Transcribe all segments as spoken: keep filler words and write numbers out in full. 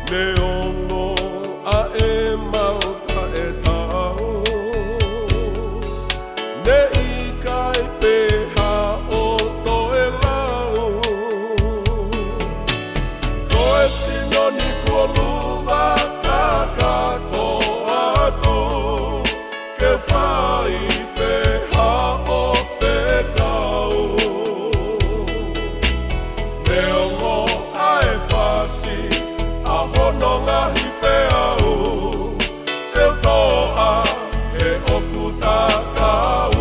Neongo ʻa e maʻu taʻetaau, ne ʻikai pē haʻo toe lau. Ko e sino ni kuo luva kakato atu, ke fai pē haʻo fekau. Neongo ʻa e fasi ʻa hono ngaahi peau, te u toʻa he ʻoku ta kau.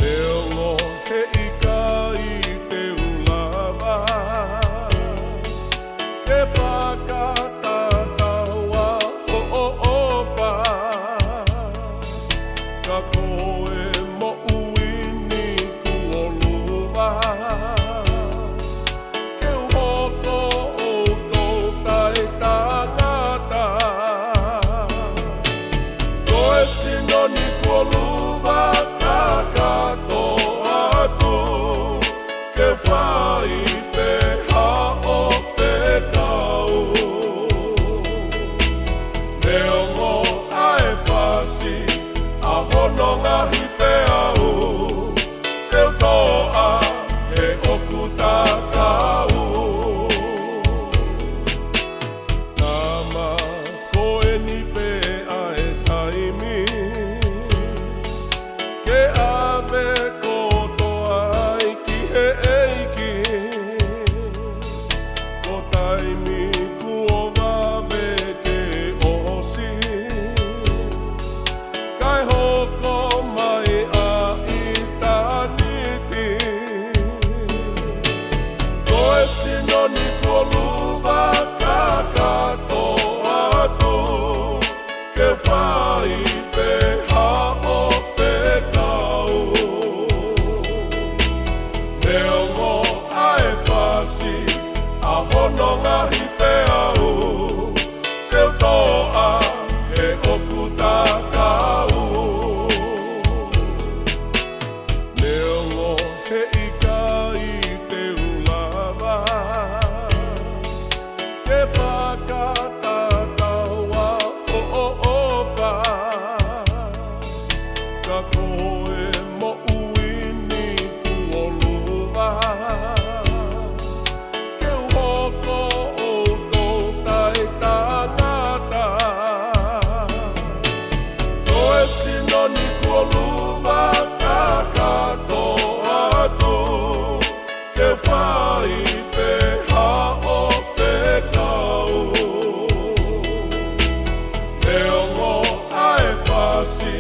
Neongo he ʻikai te u lava ke fakatatau ʻa hoʻo ʻofa, ka ko e moʻui ni kuo luva ke u hoko ʻo tou taʻetangata. Ko e sino ni kuo luva kakato atu, ke fai pē haʻo fekau. Neongo ʻa e fasi ʻa hono ngaahi peau, te u toʻa he ʻoku ta kau. Tama, ko eni pē ʻa e taimi ke ʻave kotoa ai ki he ʻEiki. Ko e taimi kuo vave ke ʻosi, kae hoko mai ʻa ʻitāniti. Ko e sino ni kuo luva kakato atu, ke fai pē haʻo fekau. Neongo ʻa e fasi ʻa hono ngaahi peau, te u toʻa he ʻoku ta kau. Neongo he ʻikai te u lava ke fakatatau ʻa hoʻo ʻofa, ka ko e moʻui ni kuo luva ke u hoko ʻo tou taʻetangata. Ko e sino ni kuo luva kakato atu, ke fai pē haʻo fekau. Neongo ʻa e fasi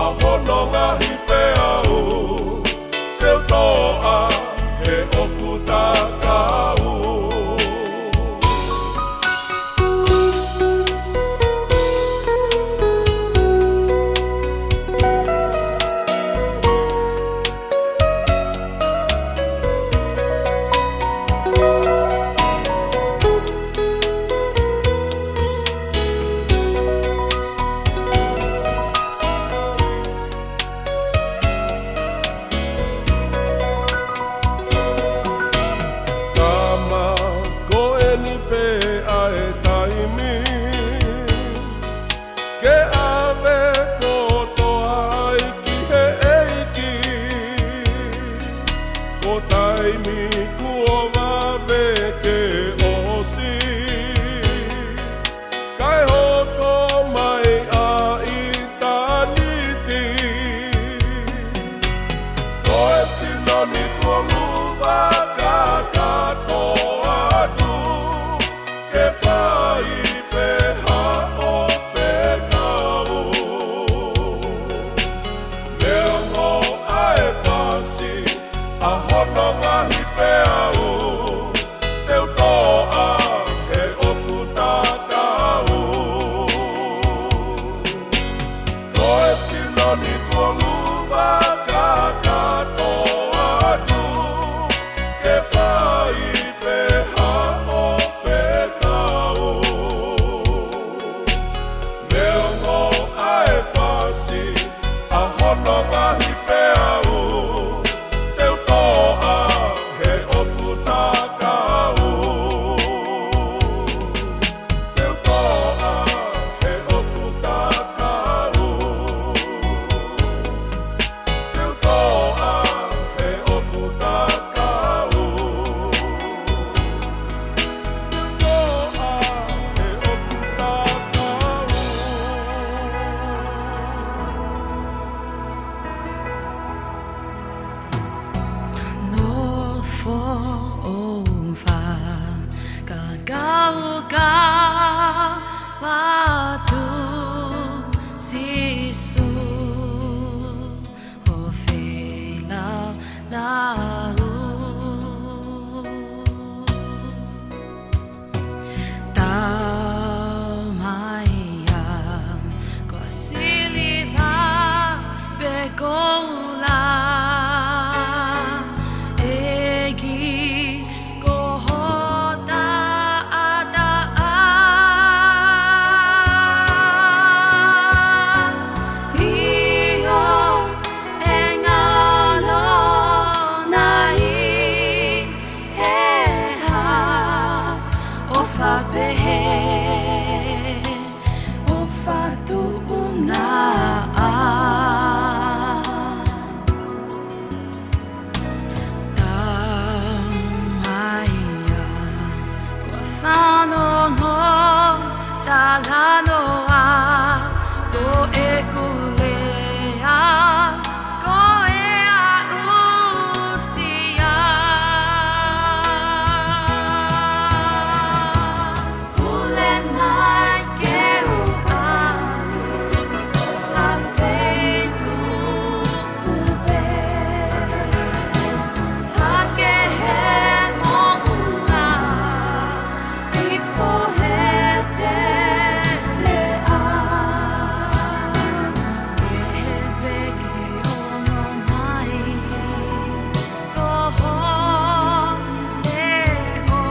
ʻa hono ngaahi peau, te u toʻa he ʻoku ta kau. Tama, ko eni pē ʻa e taimi ke ʻave kotoa ai ki he ʻEiki. Ko e taimi kuo vave ke ʻosi, kae hoko mai ʻa ʻitāniti. Ko e sino ni kuo luva kakato atu, ke fai Kau ka watu Sīsū, ʻo feilaulauʻi. Tau mai ia ko siliva pe koula, ʻEiki, ko ho taʻataʻa. ʻIo, ʻe ngalo nai he hā, ʻofa pehē, ʻofa tuʻunga ā. Tau mai ia ko fanongo talanoa, ko ʻeku lea ko e aʻusia. Pule mai ke u ʻalu ʻa feituʻu pē, hake he moʻunga ʻi Foheteleʻa. He veke ono mai ko ho leʻo,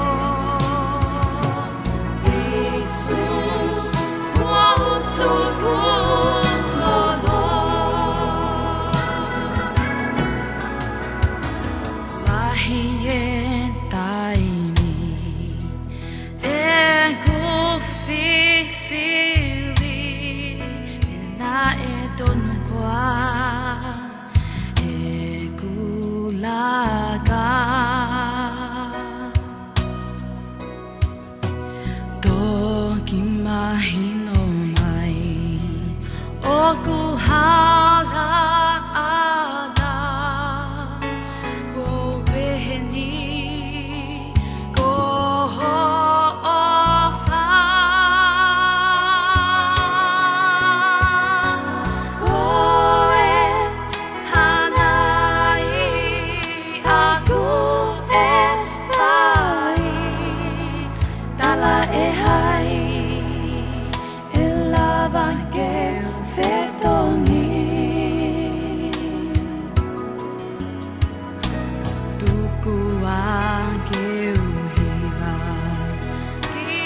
Sīsū, ʻoku ou tuku lolo. Lahi e taimi ʻeku fifili, pea naʻe tonu koā ʻeku laka. Toki mahino mai ʻoku hala ʻana, ko e pehē ni ko ho ʻofa. Ko e hā nai ʻaku ʻe fai, tala ʻe hai ʻe lava ke u fetongi. Tuku ā ke u hiva ki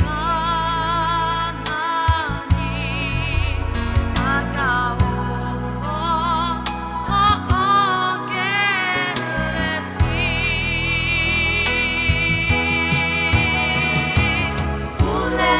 māmani, fakaofo hoʻo kelesi. Pule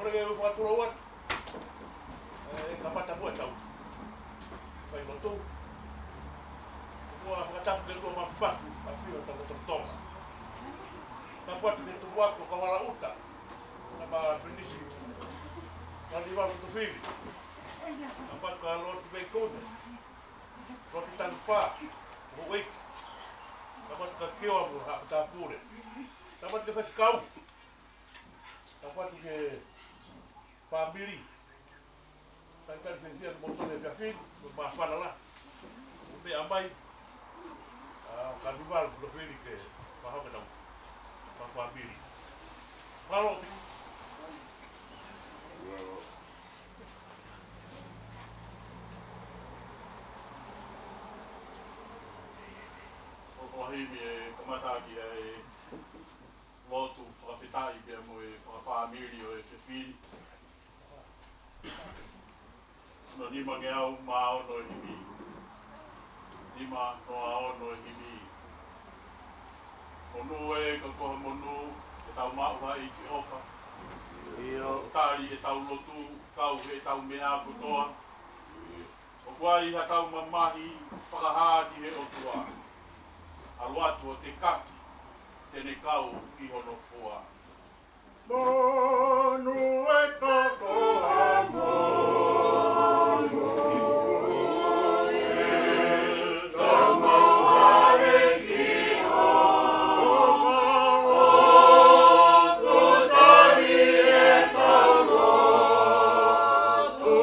Ke u fakatulou atu. ʻE kamata muʻa ʻetau fai lotu. Kuo fakatapu ke ʻOtua mafaku, ʻafio ʻi hotau lotolotonga. Tapu atu ki he tuku ako ʻo Kauhalaʻuta, Tama Pilinisi Lanivalu Tufili. Tapu atu kia Lotu Veikune, Lotu Tanupā, Houʻeiki. Tapu atu kia Kioa mo Haʻakutāpule. Tapu atu ki he faifekau. Tapu atu ki he fāmili. Talitali fiefia kimoutolu he efiafi ni, mo e māfana lahi. Mo e meʻa mai, ʻa, Kanivalu Tufili ki he mahau ke tau, mo e fāmili. Mālō. ʻOku lahi mei he kamata ki he lotu fakafetaʻi pea mo e fakafāmili ʻo e efiafi ni. Hono nimangeau mā ono e himi. Nima noa ono e himi. Monū ē, ka ko e monū, ʻetau maʻu ha ʻEiki ʻofa. ʻIo. Tali ʻetau lotu, kau ʻetau meʻa kotoa. ʻOku ʻi ai haʻatau mamahi, fakahā ki he ʻOtua. ʻAlu atu ʻo tekaki, te ne kau ki hono fua. Monū e toko a monū e tama ʻEiki ʻofa, ʻoku tali ʻetau lotu.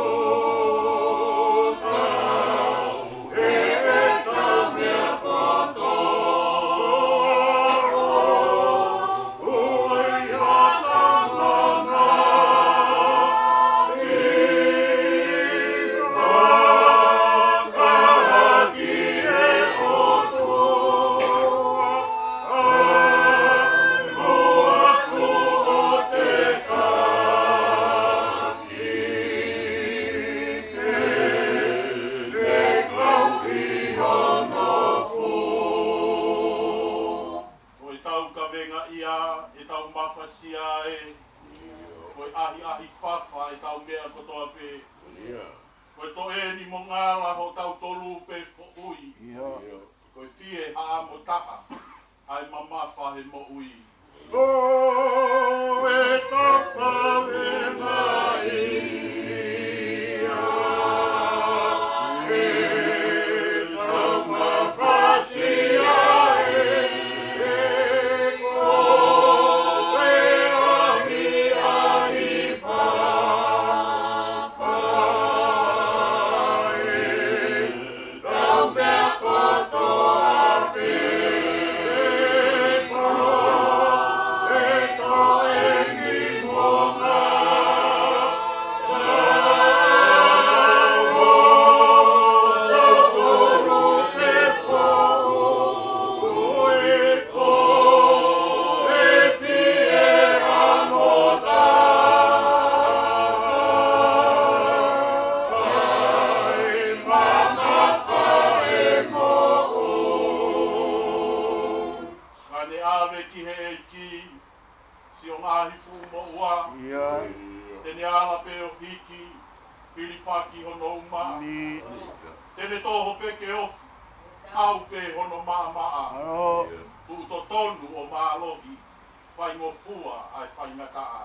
Ko ʻetau kavenga ia, ʻetau mafasia ē, ko e ʻahiʻahi fafa ʻetau meʻa kotoa pē. Ko e toʻeni mo ngala hotau tolu pē foʻui. Ko e fie haʻamo taha ʻa e mamafa he moʻui. Ko e tapa e mai ia, e tau mafasia ē, ko e ʻahiʻahi fafa ē. Ka ne ʻave ki he ʻEiki siʻo ngaahi fuʻu moʻua. Te ne ala pē ʻo hiki, hilifaki hono uma. Te ne toho pē ke ofi, ʻau pē hono maʻamaʻa. Tuʻu totonu ʻo mālohi, faingofua ʻa e faingataʻa.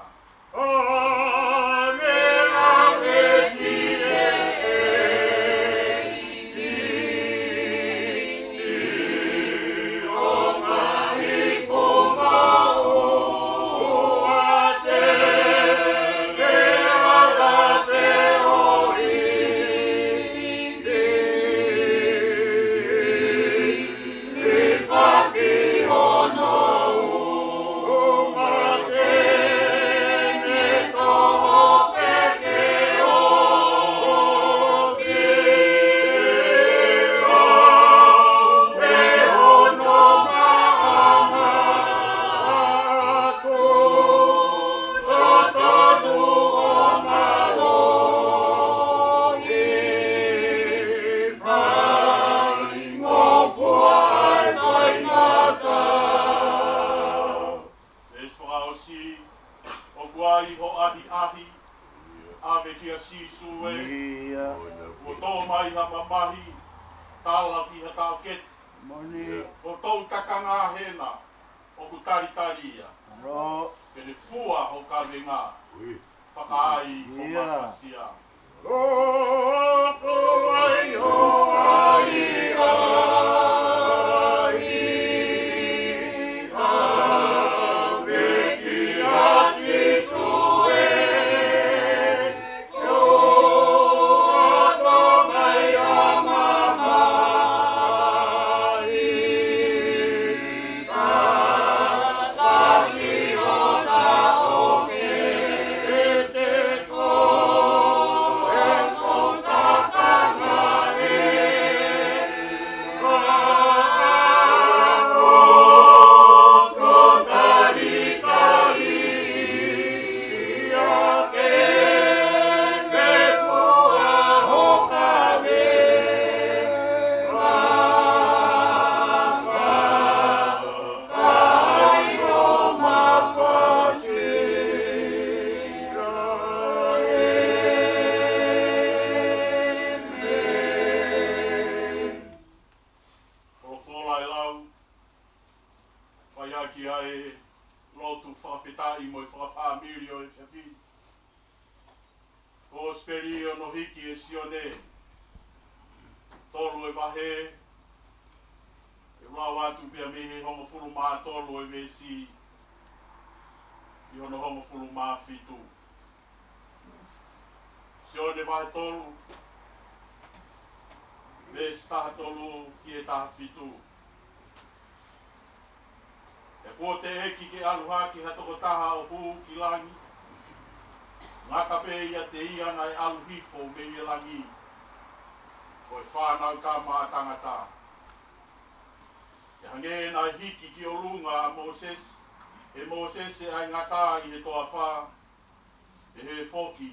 Ho ʻahiʻahi, ʻave kia Sīsū ē. Ia. Kuo tō mai ha mamahi, tala ki ha taʻokete. Moʻoni. Ko ʻetau takanga hena, ʻoku talitali ia. Mālō. Ke ne fua ho kavenga. Fakaai ho mafasia. Folofola ʻe lau, fai ʻaki ʻa e lotu fakafetaʻi mo e fakafāmili ʻo e efiafi. Kosipeli ʻo hono hiki ʻe Sione, tolu e vahe, ʻe lau atu pea mei he hongofulu mā tolu e veesi ki hono hongofulu mā fitu. Sione vahe tolu, veesi taha tolu ki he taha fitu. He kuo teʻeki ke ʻalu hake ha tokotaha ʻo hū ki langi, ngata pē ʻiate ia naʻe ʻalu hifo mei he langi, ko e Fānautama ʻa Tangata. Pea hangē naʻe hiki ki ʻolunga ʻa Mōsese, ʻe Mōsese ʻa e ngata ʻi he toafa, pehē foki,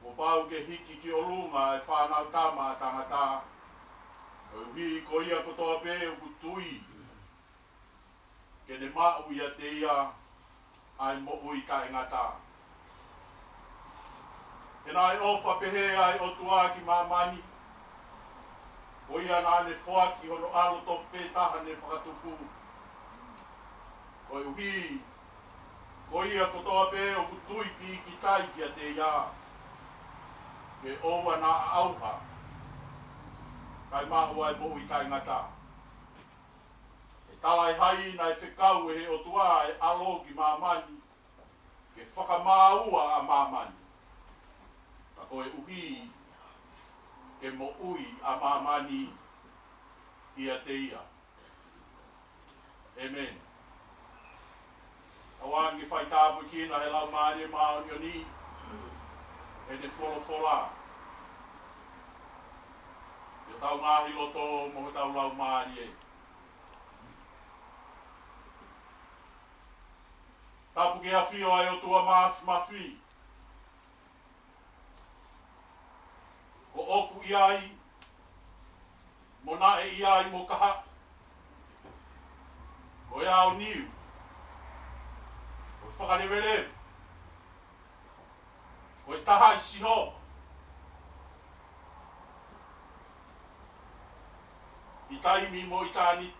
kuo pau ke hiki ki ʻolunga ʻa e Fānautama ʻa Tangata, koeʻuhi ko ia kotoa pē ʻoku tui ke ne maʻu ʻiate ia ʻa e moʻui taʻengata. He naʻe ʻofa pehē ʻa e ʻOtua ki māmani, ko ia naʻa ne foaki hono ʻAlo tofu pē taha ne fakatupu, koeʻuhi ko ia kotoa pē ʻoku tui pīkitai kiate ia, ke ʻoua naʻa ʻauha, kae maʻu ʻa e moʻui taʻengata. He talaʻehai naʻe fekau ʻe he ʻOtua ʻa e ʻAlo ki māmani, ke fakamāua ʻa māmani, ka koeʻuhi ke moʻui ʻa māmani ʻiate ia. ʻĒmeni. ʻOua ʻe fai tāpuekina ʻe he Laumālie Māʻoniʻoni ʻene folofola ʻi hotau ngaahi loto mo hotau laumālie. Tapu ki he ʻafio ʻa e ʻOtua Māfimafi, ko ʻoku ʻi ai, mo naʻe ʻi ai, mo kahaʻu, ko e aoniu, ko e fakaleveleva, ko e taha ʻi Sihova, ʻi taimi mo ʻitāniti.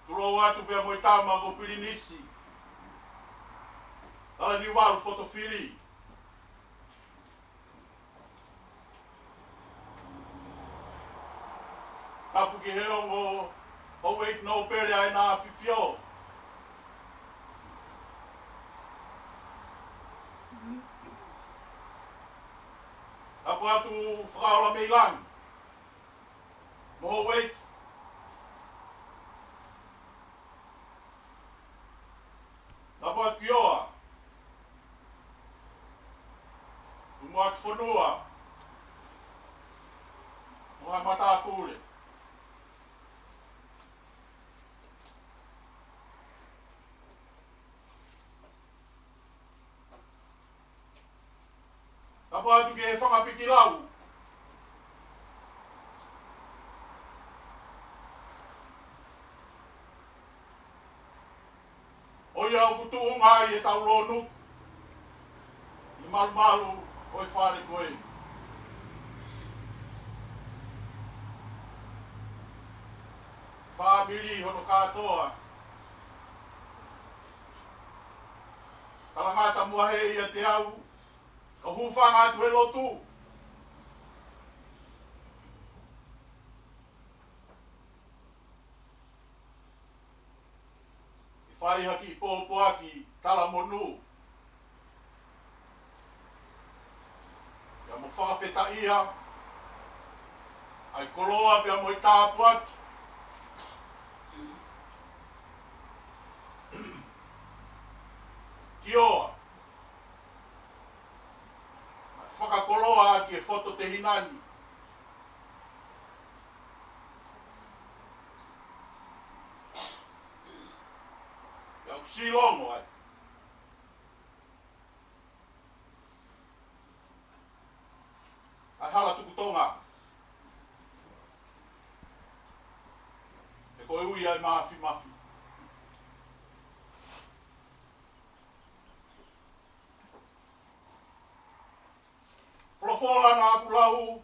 Tulou atu pea mo e tama ko Pilinisi Talaniuvalu Fotofili. Tapu ki he ongo houʻeiki nōpele ʻa ʻEne ʻAfifio. Tapu atu Fakaolameilangi mo houʻeiki. Tapu atu Kioa, Tumuʻakifonua, mo haʻa matāpule. Tapu atu ki he fanga pikilau. ʻOku tuʻunga ai ʻetau lonu ʻi he malumalu ʻo e fale ko eni. Fāmili hono kātoa. Talangata muʻa he ʻiate au, ka u hūfanga atu he lotu. ʻE fai ha kiʻi pōpoaki talamonū. Pea mo fakafetaʻia ʻa e koloa pea mo e tāpuaki. Kioa. Fakakoloa ʻaki e foto tehina ni. Pea ʻoku silongo ai ʻa e hala tuku Tonga. He ko e ui ʻa e Mafimafi. Folofola naʻa ku lau,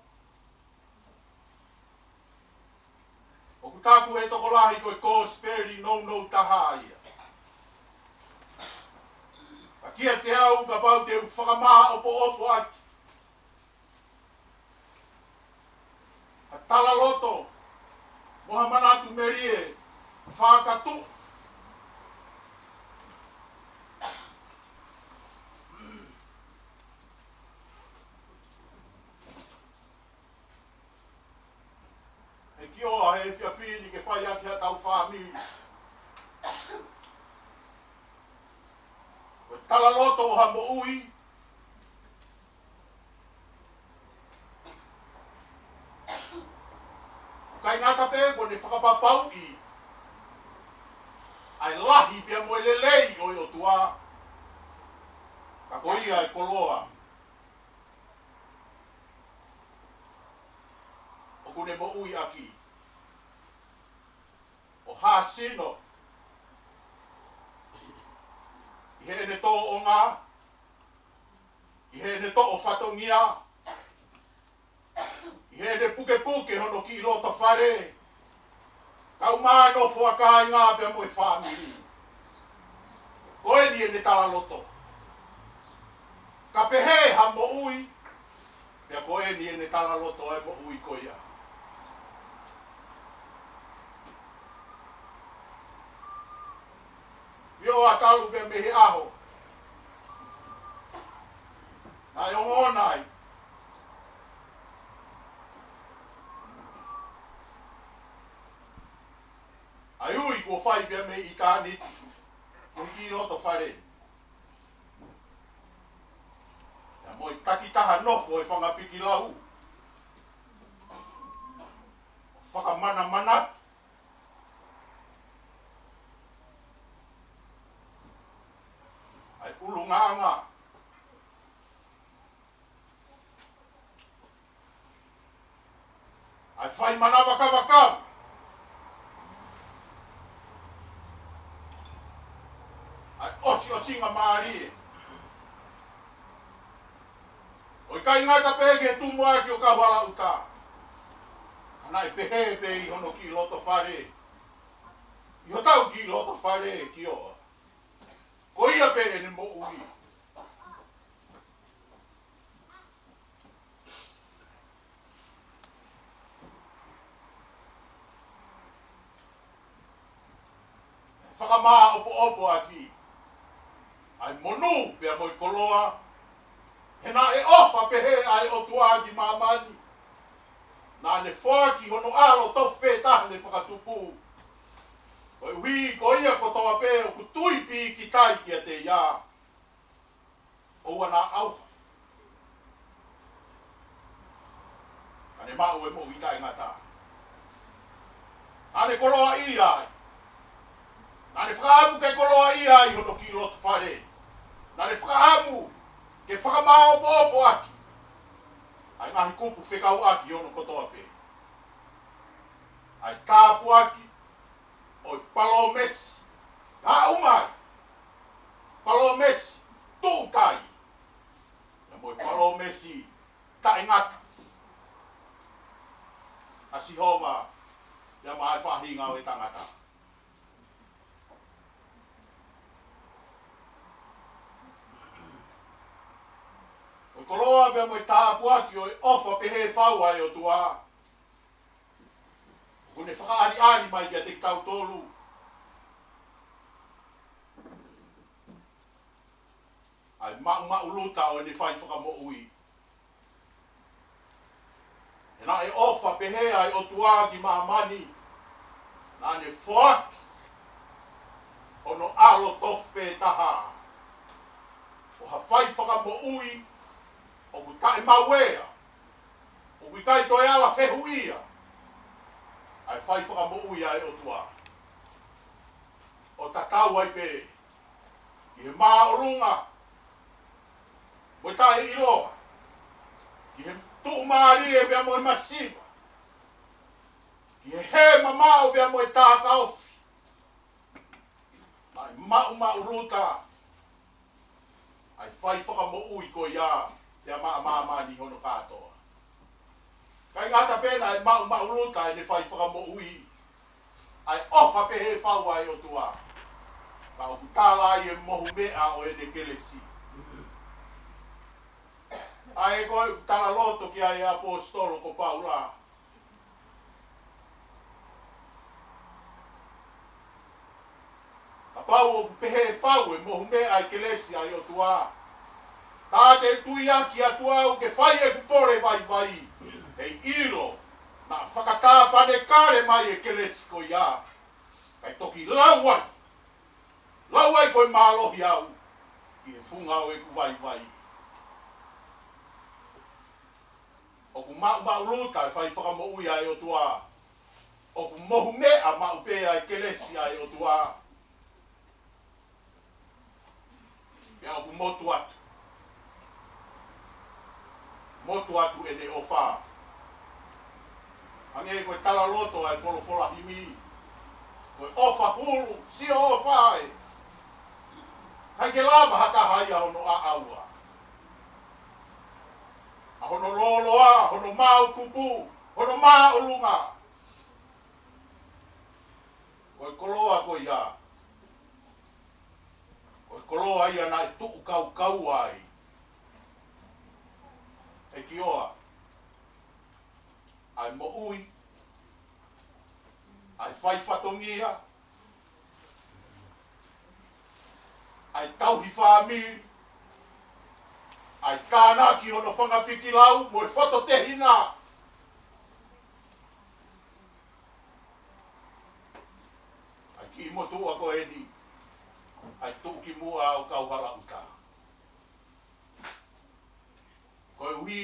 ʻoku taku ʻe he tokolahi ko e kosipeli nounou taha ia. Ka kiate au, kapau te u fakamāʻopoʻopo ʻaki ha talaloto mo ha manatu melie fakatuʻu. He kioa he efiafi ni ke fai ʻaki haʻatau fāmili. Ko e talaloto ʻo ha moʻui, ʻikai ngata pē kuo ne fakapapauʻi ʻa e lahi pea mo e lelei ʻo e ʻOtua, ka ko ia e koloa ʻoku ne moʻui ʻaki. ʻO hāsino ʻi heʻene tōʻonga, ʻi heʻene toʻo fatongia, ʻi heʻene pukepuke hono kiʻi loto fale, kae ʻumaʻā e nofo ʻa kāinga pea mo e fāmili. Ko eni ʻene talaloto. Ka pehē ha moʻui, pea ko eni ʻene talaloto e moʻui ko ia. Pea ʻo talu pē mei he ʻaho naʻe ongona ai ʻa e ui kuo fai pē mei ʻitāniti, ko e kiʻi loto fale. Pea mo e takitaha nofo e fanga pikilau, fakamanamana ʻa e ʻulungaanga, ʻa e fai manavakavaka, ʻa e ʻosiʻosingamālie. ʻO ʻikai ngata pē ki he tumuʻaki ʻo Kauhalaʻuta, ka naʻe pehē pē ʻi hono kiʻi loto fale, ʻi hotau kiʻi loto fale kioa. Ko ia pē ʻene moʻui. Fakamāʻopoʻopo ʻaki ʻa e monū pea mo e koloa, he naʻe ʻofa pehē ʻa e ʻOtua ki māmani, naʻa ne foaki hono ʻAlo tofu pē taha ne fakatupu, koeʻuhi ko ia kotoa pē ʻoku tui pīkitai kiate ia, ʻoua naʻa ʻauha, ka ne maʻu e moʻui taʻengata. Naʻa ne koloaʻia ai. Naʻa ne fakaʻamu ke koloaʻia ai hono kiʻi loto fale. Naʻa ne fakaʻamu ke fakamāʻopoʻopo ʻaki ʻa e ngaahi kupu fekauʻaki hono kotoa pē. ʻA e tāpuaki ʻo e palōmesi naʻe ʻomai. palōmesi tūtai, pea mo e palōmesi taʻengata ʻa Sihova, pea maʻa e faʻahinga ʻo e tangata. Ko e koloa pea mo e tāpuaki ʻo e ʻofa pehē fau ʻa e ʻOtua, ʻoku ne fakaʻaliʻali mai kiate kitautolu ʻa e maʻumaʻuluta ʻo ʻene fai fakamoʻui. He naʻe ʻofa pehē ʻa e ʻOtua ki māmani, naʻa ne foaki hono ʻAlo tofu pē taha, ko ha fai fakamoʻui ʻoku taʻemaueʻa, ʻoku ʻikai toe ala fehuʻia ʻa e fai fakamoʻui ʻa e ʻOtua, ʻo tatau ai pē ki he māʻolunga mo e taʻeʻiloa, ki he tuʻumālie pea mo e masiva, ki he hē mamaʻo pea mo e takaofi. Naʻe maʻumaʻuluta ʻa e fai fakamoʻui ko ia pea maʻa māmani hono kātoa. ʻIkai ngata pē naʻe maʻumaʻuluta ʻene fai fakamoʻui, ʻa e ʻofa pehē fau ʻa e ʻOtua, ka ʻoku tala ai e mohumeʻa ʻo ʻene kelesi. ʻA ē ko ē ʻoku talaloto ki ai e ʻaposetolo ko Paula. Kapau ʻoku pehē fau e mohumeʻa ʻa e kelesi ʻa e ʻOtua, ka te u tui ʻaki atu au ke fai ʻeku pole vaivai, ʻe ʻilo naʻa fakatāpanekale mai e kelesi ko ia, kae toki lau ai, lau ai ko e mālohi au ʻi he funga ʻo ʻeku vaivai. ʻOku maʻumaʻuluta e fai fakamoʻui ʻa e ʻOtua. ʻOku mohumeʻa maʻu pē ʻa e kelesi ʻa e ʻOtua. Pea ʻoku motu atu, motu atu ʻene ʻofa. Hangē ko e talaloto ʻa e folofola himi, ko e ʻofa hulu, sio ʻofa ē, ʻikai ke lava ha taha ia hono ʻaʻaua. ʻA hono lōloa, hono māukupu, hono māʻolunga. Ko e koloa ko ia, ko e koloa ia naʻe tuʻu kaukaua ai ʻe Kioa ʻa e moʻui, ʻa e fai fatongia, ʻa e tauhi fāmili, ʻa e tānaki hono fanga pikilau mo e foto tehina. ʻA e kiʻi motuʻa ko eni, ʻa e tuʻukimuʻa ʻo Kauhalaʻuta. Koeʻuhi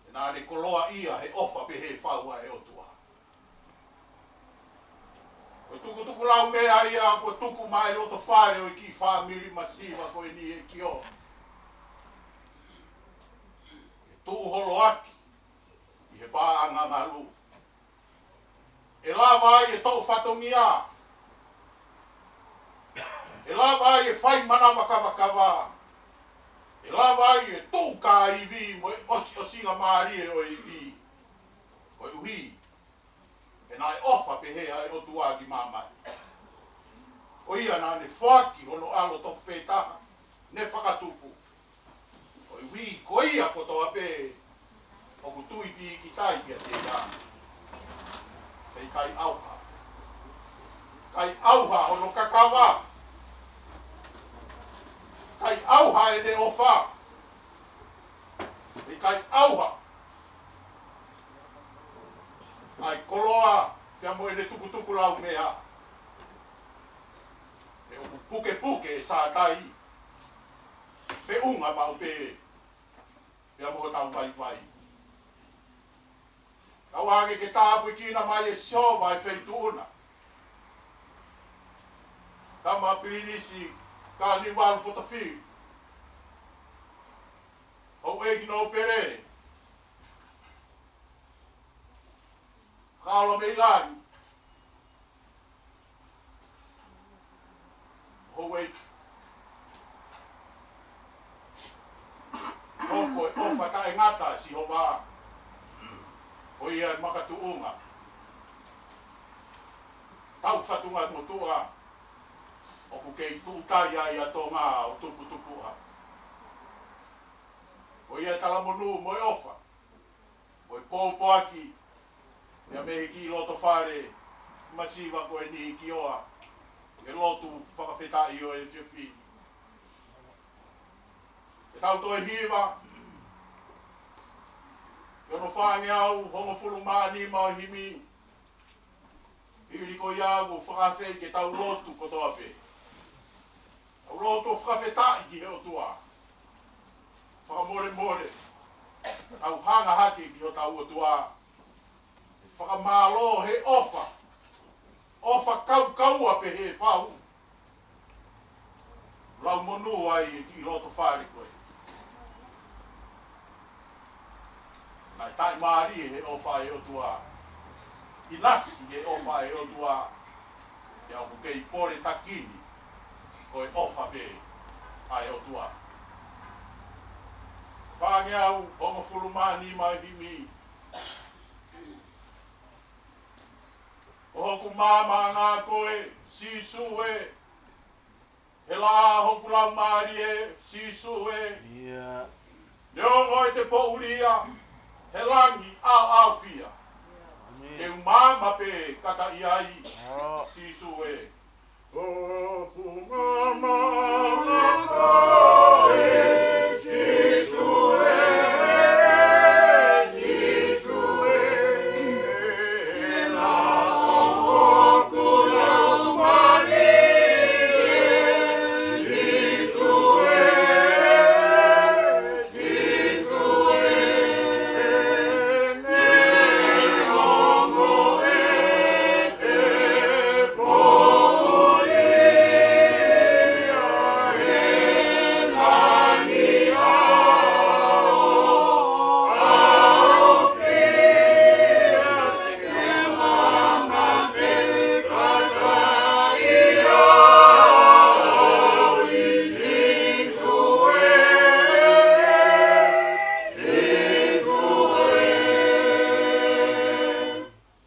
he naʻa ne koloaʻia he ʻofa pehē fau ʻa e ʻOtua. Ko e tukutuku laumea ia kuo tuku maʻa e loto fale ʻo e kiʻi fāmili masiva ko eni ʻe Kioa. ʻE tuʻu holoaki ʻi he paʻanga ngalu. ʻE lava ai e toʻo fatongia. ʻE lava ai e fai manava kavakava. ʻE lava ai e tuʻu kāivi mo e ʻosiʻosinga mālie ʻo e ivi. Koeʻuhi he naʻe ʻofa pehē ʻa e ʻOtua ki māmani, ko ia naʻa ne foaki hono ʻAlo tofu pē taha ne fakatupu. Koeʻuhi ko ia kotoa pē ʻoku tui pīkitai kiate ia, ʻe ʻikai ʻauha, ʻikai ʻauha hono kakava, ʻikai ʻauha ʻene ʻofa, ʻikai ʻauha ʻa e koloa pea mo ʻene tukutuku laumea. He ʻoku pukepuke ʻe Sātai, feʻunga maʻu pē pea mo hotau vaivai. Kau ange ke tāpuekina mai ʻe Sihova e feituʻu na. Tama Pilinisi Kalaniuvalu Fotofili, houʻeiki nōpele, Kaola Meilani, houʻeiki Fakataʻengata Sihova, ko ia e makatuʻunga. Tau fatunga motuʻa, ʻoku kei tuʻutai ai ʻa Tonga ʻo tuputupuʻa. Ko ia e talamonū mo e ʻofa, mo e pōpoaki, ia mei he kiʻi loto fale masiva ko eni ki ʻOa, he lotu fakafetaʻi ʻo e efiafi ni. Ke tau toe hiva, ki hono fāngeau hongofulu mā nima ʻo e himi, hili ko ia ʻoku fakaafeʻi ke tau lotu kotoa pē. Tau lotu fakafetaʻi ki he ʻOtua. Fakamolemole, tau hanga hake ki hotau ʻOtua. Fakamālō he ʻofa. ʻOfa kaukaua pē he fau. Lau monū ai e kiʻi loto fale ko ē. Naʻe taʻimālie he ʻofa ʻa e ʻOtua. ʻIlasi he ʻofa ʻa e ʻOtua. Pea ʻoku kei pole takini ko e ʻofa pē ʻa e ʻOtua. Fāngeau hongofulu mā nima ʻo e himi. ʻO hoku maamaʻanga koe, Sīsū ē. He laʻā hoku laumālie, Sīsū ē. ʻIo. Neongo ʻete poʻulia, he langi ʻaoʻaofia. ʻĒmeni. Te u maama pē kātaki ai, ʻio, Sīsū ē. Hoku maamaʻanga koe, Sīsū ē, Sīsū ē. He laʻā hoku laumālie, Sīsū ē.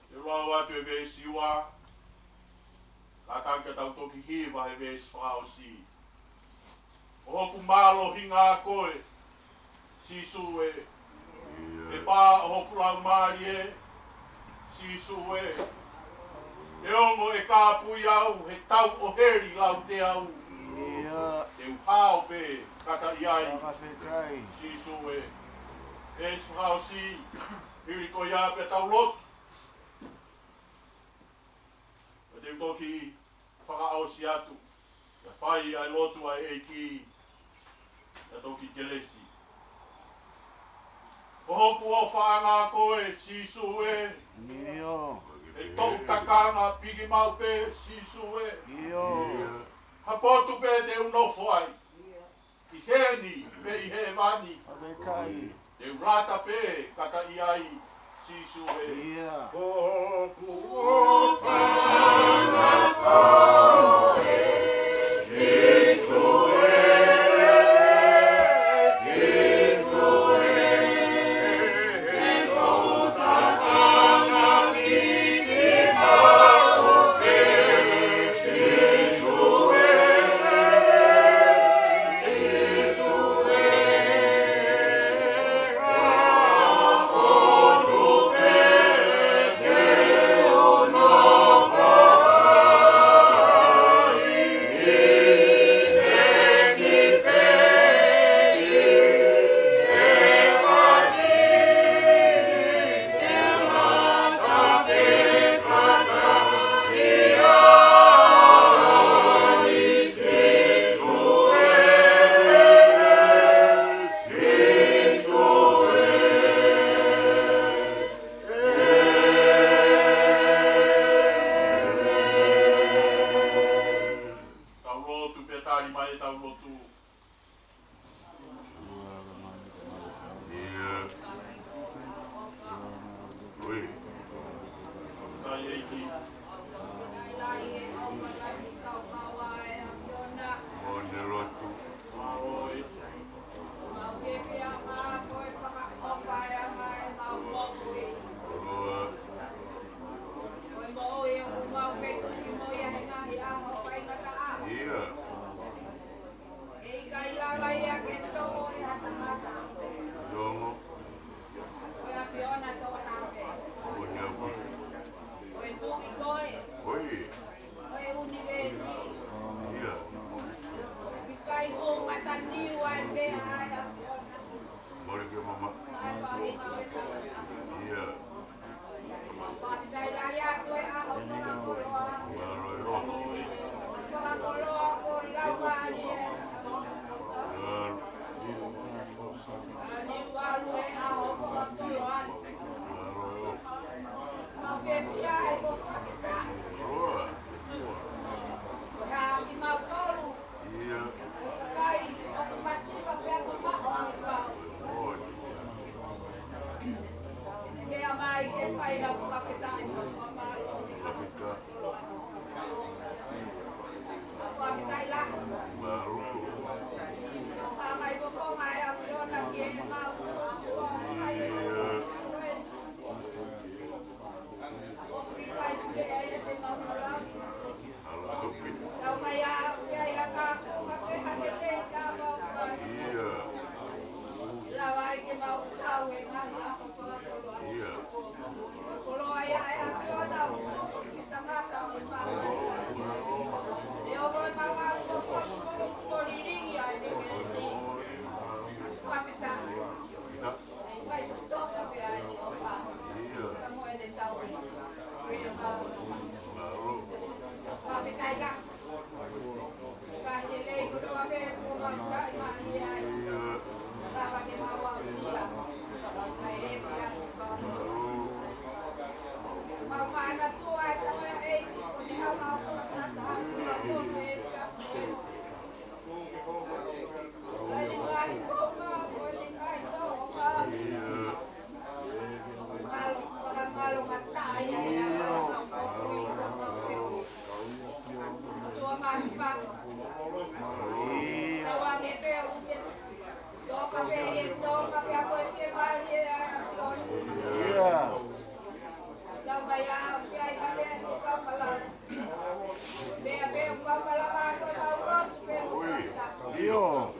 Te u lau atu e veesi ua, kātaki ke tau toki hiva he veesi fakaʻosi. ʻO hoku mālohinga koe, Sīsū ē. ʻIo. He pā ʻo hoku laumālie, Sīsū ē. Neongo ʻe kāpui au he tau ʻo heli lauteau, ʻio, te u hao pē kātaki ai, fakafetaʻi, Sīsū ē. Veesi fakaʻosi, hili ko ia pea tau lotu. Pea te u toki fakaʻosi atu, ʻo fai ʻa e lotu ʻa e ʻEiki, ʻo toki kelesi. ʻO hoku ʻofaʻanga koe, Sīsū ē. ʻIo. He toʻu takanga piki maʻu pē, Sīsū ē. ʻIo. Ha potu pē te u nofo ai, ʻi heni pe ʻi hēvani. Fakafetaʻi. Te u lata pē kātaki ai, Sīsū ē. ʻIo. Hoku ʻofaʻanga koe, Sīsū ē, Sīsū ē. He toʻu takanga piki maʻu pē, Sīsū ē, Sīsū ē. Tau lotu pea tali mai ʻetau lotu. ʻIo. ʻOi. Fakafetaʻi ʻEiki. Mo ʻene lotu. ʻOi. Ko e ʻAfiona Toʻonave. Ko e ʻAfiona. Ko e Tuʻi koe. Ko e ʻunivēsi. ʻIo. ʻIkai hū mataniu ai meʻa ai ʻAfiona. Mole ke mama. ʻAi faʻahinga ʻo e tangata. ʻIo. Fakafetaʻi lahi atu he ʻaho fakakoloa. Fakakoloa ko Laumālie. Ka ni ʻalu he ʻaho fakakoloa. Mau fiefia ʻi hoʻo fakafetaʻi. Ko e hā kimautolu. ʻIo. Ko e kakai ʻoku masiva pea ʻoku maʻu ange pau. ʻIo. Meʻa mai ke fai ha fakafetaʻi mo ha mālō. Fakafetaʻi lahi. Mālō. Ka mai ko ko mai ʻAfiona ke mau. ʻIo. ʻOku ʻikai ke ʻai ʻete mau lau. Tau mai ā, ʻoku ʻi ai ha kākou ka fehanelei ka mau mai. ʻIo. Lava ai ke mau tau e ngaahi ʻaho fakakoloa. ʻIo. Koloa ia ʻe ʻAfiona ʻoku tuku ki he tangata ʻo e māmani. ʻE ʻoho e mau ʻalu ko ko ko ko lilingi ai ʻe kelesi. Fakafetaʻi. ʻIo. ʻIo.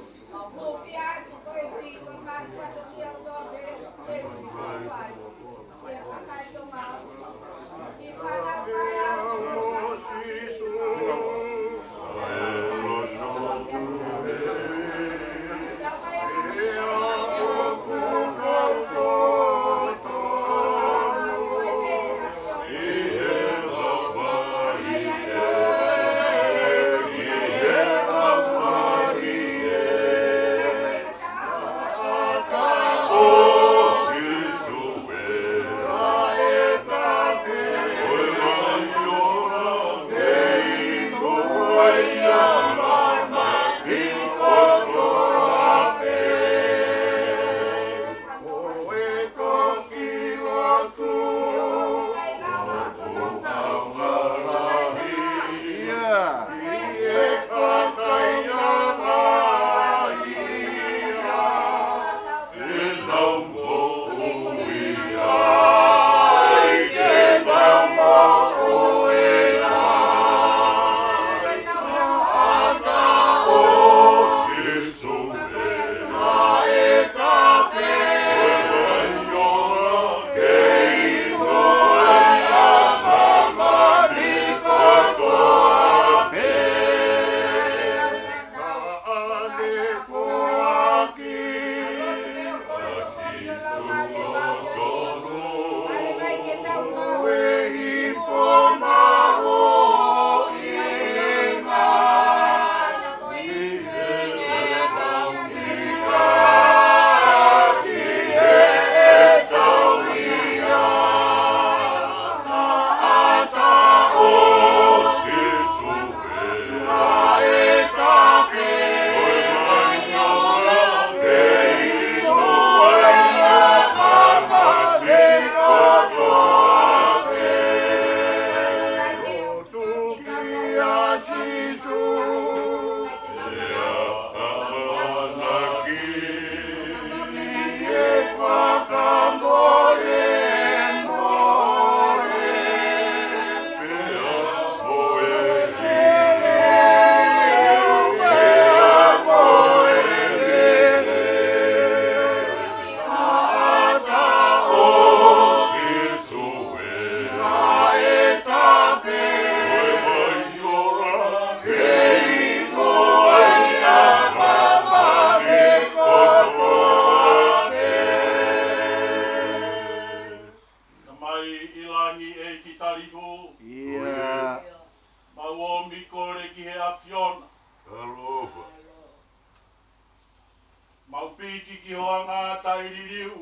ʻEiki ki hoʻo anga taʻeliliu.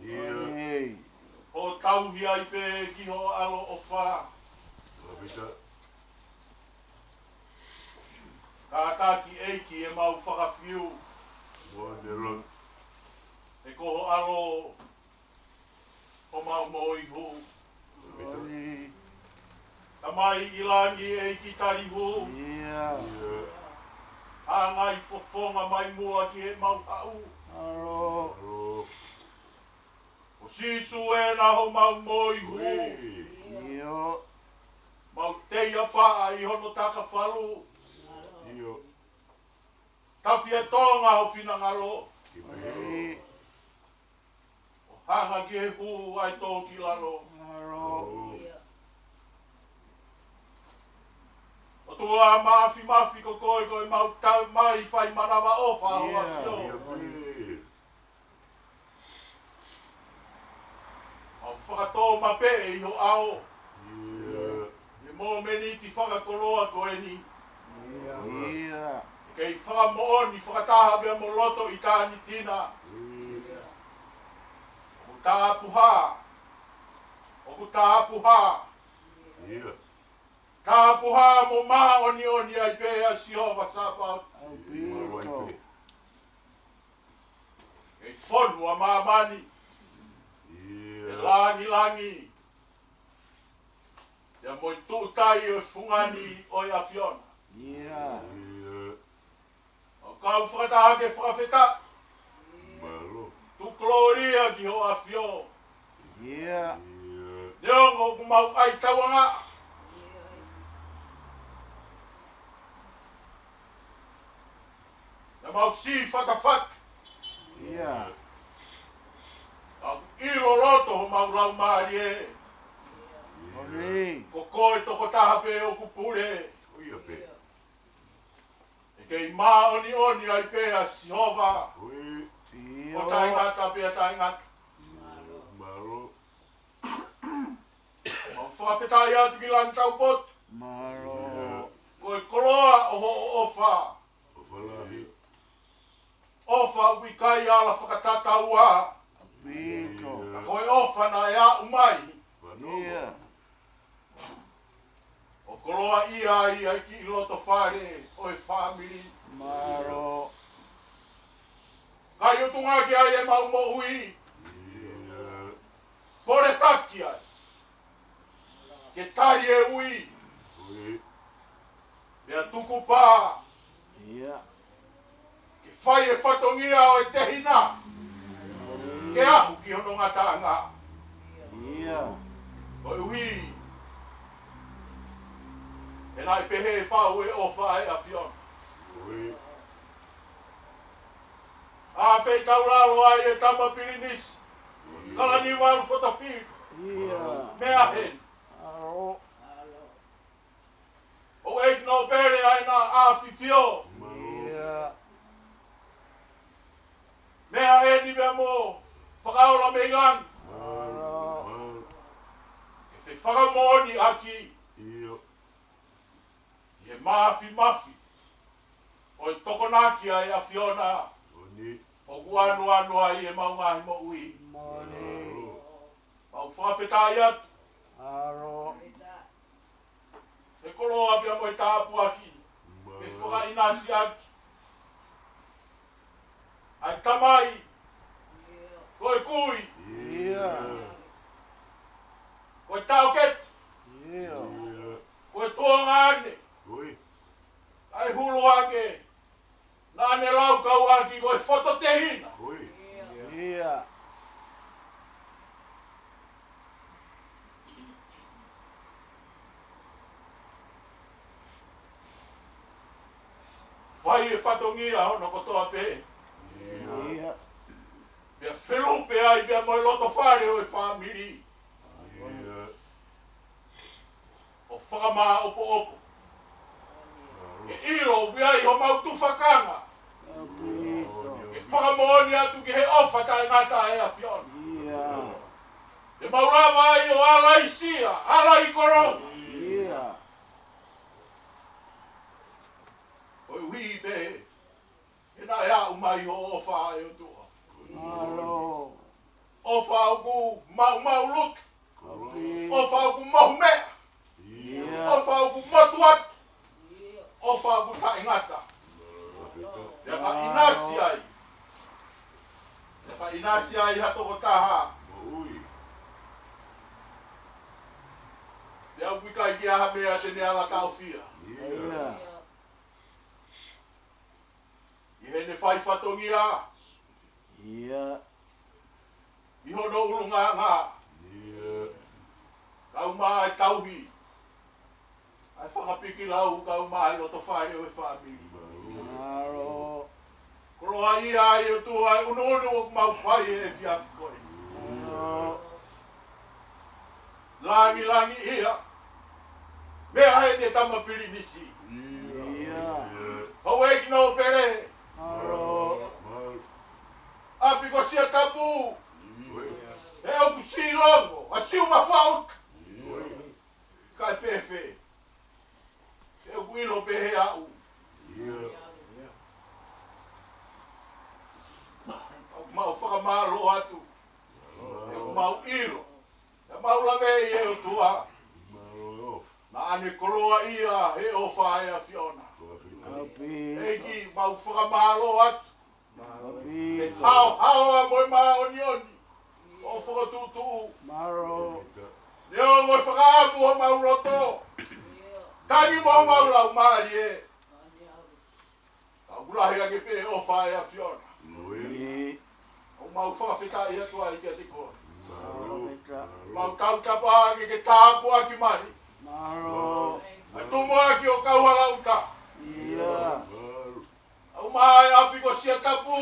ʻIo. ʻO tauhi ai pē ki ho ʻaloʻofa. Kātaki ʻEiki ʻemau fakafiu. He ko ho ʻAlo homau moihū. Tamai ʻi langi, ʻEiki tali hū. Hanga ʻi fofonga mai muʻa ki heʻemau haʻu. Ko Sīsū ena homau moihū. Mau teiapaʻa ʻi hono takafalu. Tafiatonga ho finangalo. ʻO hanga ki he hū ʻa e tō ki lalo. ʻOtua Māfimafi, ko koe ko ʻemau tau mai fai manavaʻofa ʻo ʻAfio. Mau fakatōmapeʻe ʻi ho ʻao. ʻI he momeniti fakakoloa ko eni. Kei fakamoʻoni fakataha pea mo loto ʻitāniti na. ʻOku tāpuhā. ʻOku tāpuhā. Tāpuhā mo māʻoniʻoni ai pē ʻa Sihova Sāpaoti. ʻI he fonua ʻo māmani. ʻI he langilangi. Pea mo e tuʻutai ʻo e fungani ʻo e ʻAfiona. ʻOku kau fakataha ke fakafetaʻi. Tuku kolōlia ki ho ʻAfio. Neongo ʻoku mau ʻai tauangaʻa. Naʻa mau sī fatafata. Ka ʻoku ʻilo loto homau laumālie. Ko koe tokotaha pē ʻoku pule. ʻE kei māʻoniʻoni ai pē ʻa Sihova. Ko taʻengata pea taʻengata. Mau fakafetaʻi atu ki langi taupotu. Ko e koloa ʻo hoʻo ʻofa. ʻOfa ʻoku ʻikai ala fakatataua. Ka ko e ʻofa naʻe aʻu mai. ʻO koloaʻia ai ʻa e kiʻi loto fale ʻo e fāmili. Kai utunga ki ai ʻemau moʻui. Poletaki ai. Ke tali e ui. Pea tukupā. Ke fai e fatongia ʻo e tehina. Ke aʻu ki hono ngataʻanga. Koeʻuhi he naʻe pehē fau e ʻofa ʻa e ʻAfiona. ʻA fei taulalo ai e tama pilinisi. Kalaniuvalu Fotofili. Meʻa heni. ʻO ʻEiki Nōpele ʻa ʻEne ʻAfifio. Meʻa heni pea mo Fakaola mei langi. Ke fakamoʻoni ʻaki. ʻI he māfimafi ʻo e tokonaki ʻa e ʻAfiona. ʻOku ʻanuʻanu ai ʻemau ngaahi moʻui. Mau fakafetaʻi atu. He koloa pea mo e tāpuaki. Ke fakaʻinasi ʻaki ʻa e tamai. Ko e kui. Ko e taʻokete. Ko e tuongaʻane. ʻA e hulu ake. Naʻa ne laukau ʻaki ko e fototehina. Fai e fatongia hono kotoa pē. Pea felupe ai pea mo e loto fale ʻo e fāmili. ʻO fakamāʻopoʻopo. Ke ʻilo ʻoku ʻi ai homau tufakanga. Ke fakamoʻoni atu ki he ʻofa taʻengata ʻa e ʻAfiona. Ke mau lava ai ʻo ala ʻi sia, ala ʻi koloa. Koeʻuhi pē he naʻe aʻu mai hoʻo ʻofa ʻe ʻOtua. Mālō. ʻOfa ʻoku maumau lutu. ʻOfa ʻoku mohu meʻa. ʻOfa ʻoku motu atu. ʻOfa ʻoku taʻengata. Pea ka ʻinasi ai, pea ka ʻinasi ai ha tokotaha, pea ʻoku ʻikai ke ʻi ai ha meʻa te ne ala taʻofia ʻi heʻene fai fatongia, ʻi hono ʻulungaanga, kae ʻumaʻā e tauhi ʻa e fanga pikilau, kae ʻumaʻā e loto fale ʻo e fāmili. Mālō. Koloaʻia ai ʻOtua e ʻunuʻunu ʻoku mau fai he efiafi ko eni. Langilangiʻia, meʻa heʻene tama pilinisi, houʻeiki nōpele, ʻapi ko Siatapu, he ʻoku silongo ʻa Siumafaʻuta. Kae fēfē, he ʻoku ʻilo pē ʻe au. ʻOku mau fakamālō atu, he ʻoku mau ʻilo, he mau laveʻi e ʻOtua naʻa ne koloaʻia he ʻofa ʻa e ʻAfiona. ʻEiki, mau fakamālō atu he haohaoa mo e māʻoniʻoni ʻo e fokotuʻutuʻu. Neongo e fakaʻamu ʻo homau loto, tangi mo homau laumālie, ka ʻoku lahi ange pē ʻofa ʻa e ʻAfiona. ʻOku mau fakafetaʻi atu ai kiate koe. Mau tautapa ange ke tāpuaki mai ʻa e tumuʻaki ʻo Kauhalaʻuta, ʻa e ʻumaʻā e ʻapi ko Siatapu,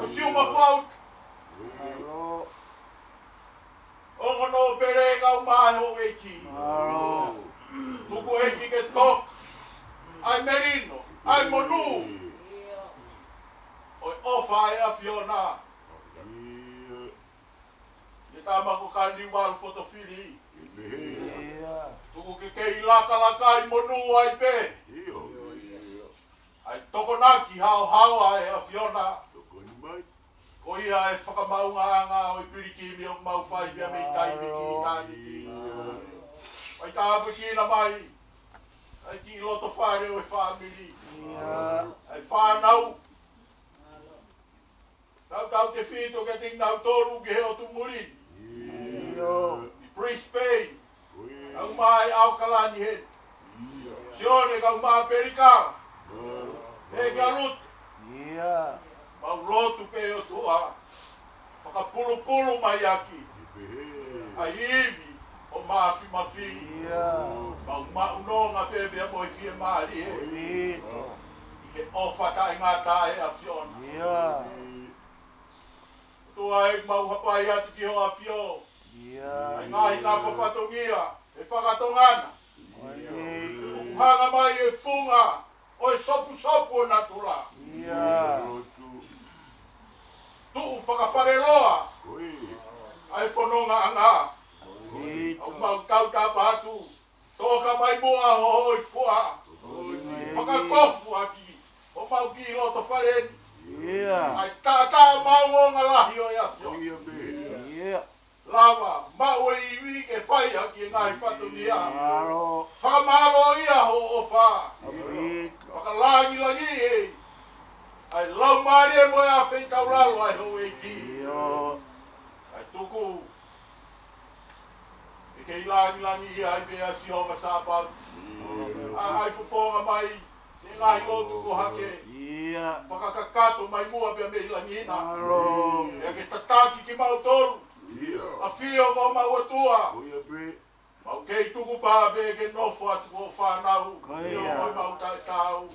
ko Siumafaʻuta, ongo nōpele, kae ʻumaʻā e houʻeiki. Tuku, ʻEiki, ke toka ʻa e melino, ʻa e monū ʻo e ʻofa ʻa e ʻAfiona. Ke tama ko Kaniuvalu Fotofili, tuku ke kei lakalaka ʻi monū ai pē ʻa e tokonaki haohaoa ʻa e ʻAfiona. Ko ia e fakamaʻungaʻanga ʻo e pilikimi ʻoku mau fai pea mei taimi ki ʻitāniti. Fai tāpuekina mai ʻa e kiʻi loto fale ʻo e fāmili, ʻa e fānau, tautautefito kiate kinautolu ki he ʻotu muli ni ʻi Brisbane, kae ʻumaʻā ʻAokalani heni, Sione kae ʻumaʻā Pelikala, ʻEiki ʻAluta. Mau lotu pē, ʻOtua, fakapulupulu mai ʻaki ʻa e ivi ʻo Mafimafi. Mau maʻu nonga pē pea mo e fiemālie ʻi he ʻofa taʻengata ʻa e ʻAfiona. ʻOtua ē, mau hapai atu ki ho ʻAfio ʻa e ngaahi nafa fatongia he faka-Tonga na. ʻOku hanga mai e funga ʻo e sopusopu ʻo natula, tuʻu fakafaleloa ʻa e fonongaʻanga. ʻOku mau tautapa atu, toka mai muʻa ho hōifua, fakakofuʻaki homau kiʻi loto fale ni ʻa e taʻataʻa maʻongoʻonga lahi ʻo e ʻAfio. Lava maʻu e ivi ke fai ʻaki e ngaahi fatongia. Fakamālō ia ho ʻofa. Fakalangilangiʻi ʻa e laumālie mo e ʻafeitaulalo ʻa e houʻeiki. Kae tuku ke kei langilangiʻia ai pē ʻa Sihova Sāpaoti. ʻA e ngaahi fofonga mai, ʻa e ngaahi lotu ko hake, fakakakato mai muʻa pea mei langi na. Pea ke tataki kimautolu ʻAfio ko homau ʻOtua. Mau kei tukupā pē ke nofo atu ko e fānau, ʻio, mo homau taʻetaau.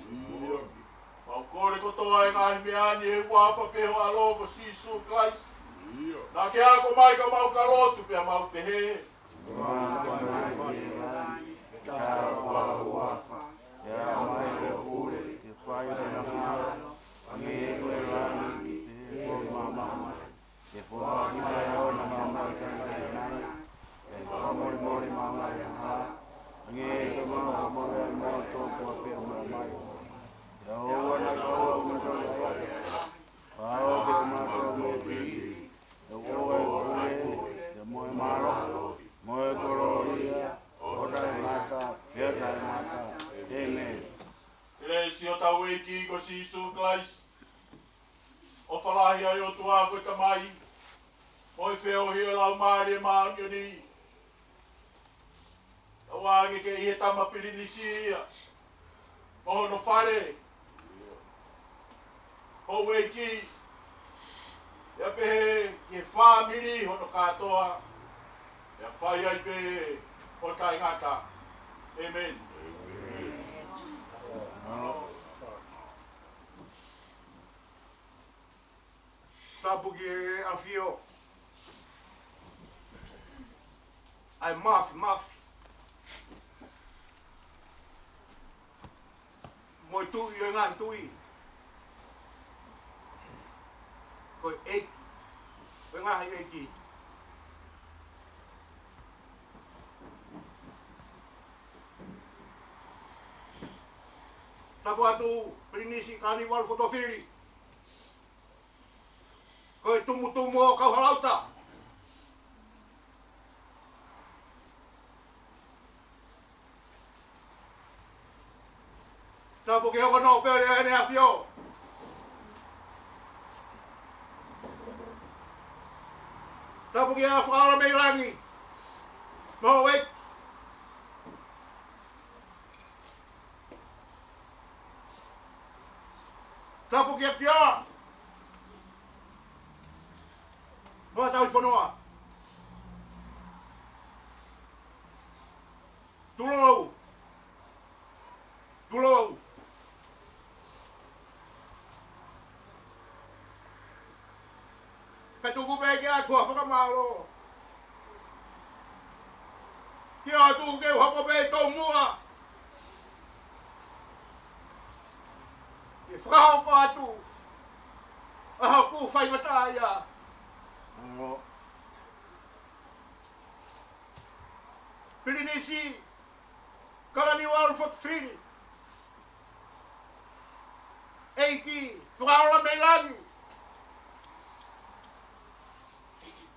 Mau kole kotoa e ngaahi meʻa ni he huafa pē ho ʻAlo ko Sīsū Kalaisi. Naʻa ke ako mai ka mau ka lotu pea mau pehē: ʻEiki ko Sīsū Kalaisi, ʻofa lahi ʻa e ʻOtua ko e Tamai, mo e feohi ʻo e Laumālie Māʻoniʻoni, ʻoange ke ʻi he tama pilinisi ia, mo hono fale, houʻeiki, pea pehē ki he fāmili hono kātoa, pea fai ai pē ʻo taʻengata. ʻĒmeni. Tapu ki he ʻAfio ʻa e Māfimafi, mo e Tuʻi ʻo e ngaahi tuʻi, ko e ʻEiki ʻo e ngaahi ʻeiki. Tapu atu Pilinisi Kalaniuvalu Fotofili, ko e tumutumu ʻo Kauhalauta. Tapu ki he ongo nōpele ʻEne ʻAfio. Tapu ki he Fakaola mei langi, mo houʻeiki. Tapu ki he Pioa mo e tauhi fonua. Tulou. Tulou. Ka tuku pē ke ʻatu ha fakamālō. Ke ʻatu ke u hoko pē ʻi tomuʻa ke fakahoko atu ʻa hoku faingataʻaʻia. Pilinisi Kalaniuvalu Fotofili, ʻEiki Fakaola mei langi,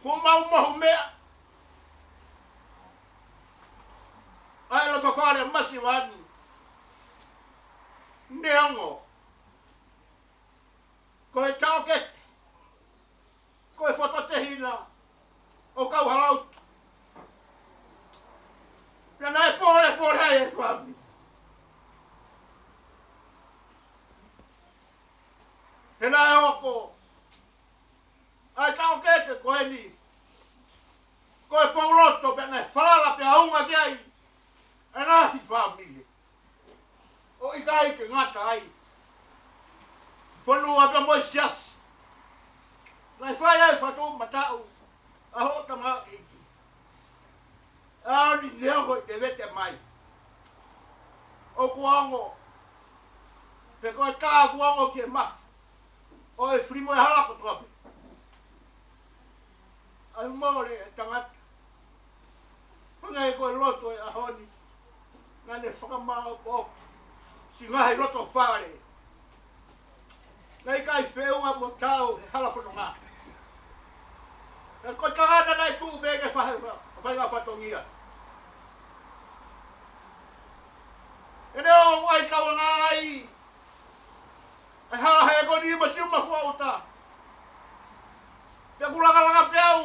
kuo mau maʻu meʻa ʻa e loto fale masiva ni. Neongo ko e taʻokete, ko e fototehina ʻo Kauhalauta, pea naʻe pōlepole ai e fāmili. He naʻe hoko ʻa e taʻokete ko eni ko e pouloto, pea naʻe falala pea unga ki ai ʻa e ngaahi fāmili, ʻo ʻikai ke ngata ai, fonua pea mo e siasi. Naʻe fai ai e fatu mataʻu ʻa hoʻo tamaiki. ʻAho ni neongo ʻete vete mai, ʻoku ongo, he ko e tā kuo ongo ki he mafu ʻo e fili mo e hala kotoa pē. ʻAi mole e tangata. Hangē ko e lotu ʻo e ʻaho ni, naʻa ne fakamaʻopoʻopo siʻi ngaahi loto fale. Naʻe ʻikai feʻunga mo taau he hala fononga. He ko e tangata naʻe tuʻu pē ke fai, fai ha fatongia. He neongo ʻa e taulanga ai, ʻa e hala he ko ni mo siʻi mafuaʻuta, pea kuo langalanga pē au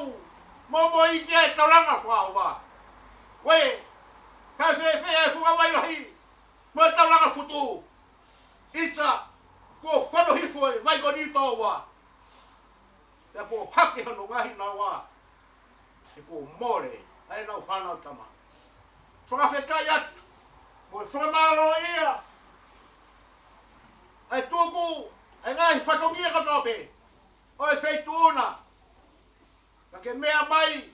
mo, mo ʻi he taulanga fakaʻauha. Ko e, ka fēfē e fungavai lahi mo e taulanga futu? ʻIsa, kuo fano hifo e vai ko ni tōua, pea kuo hake hono ngaahi naua, he kuo mole ʻa ʻenau fānau tama. Fakafetaʻi atu mo e fakamālō ia ʻa e tuku ʻa e ngaahi fatongia kotoa pē ʻo e feituʻu na, ka ke meʻa mai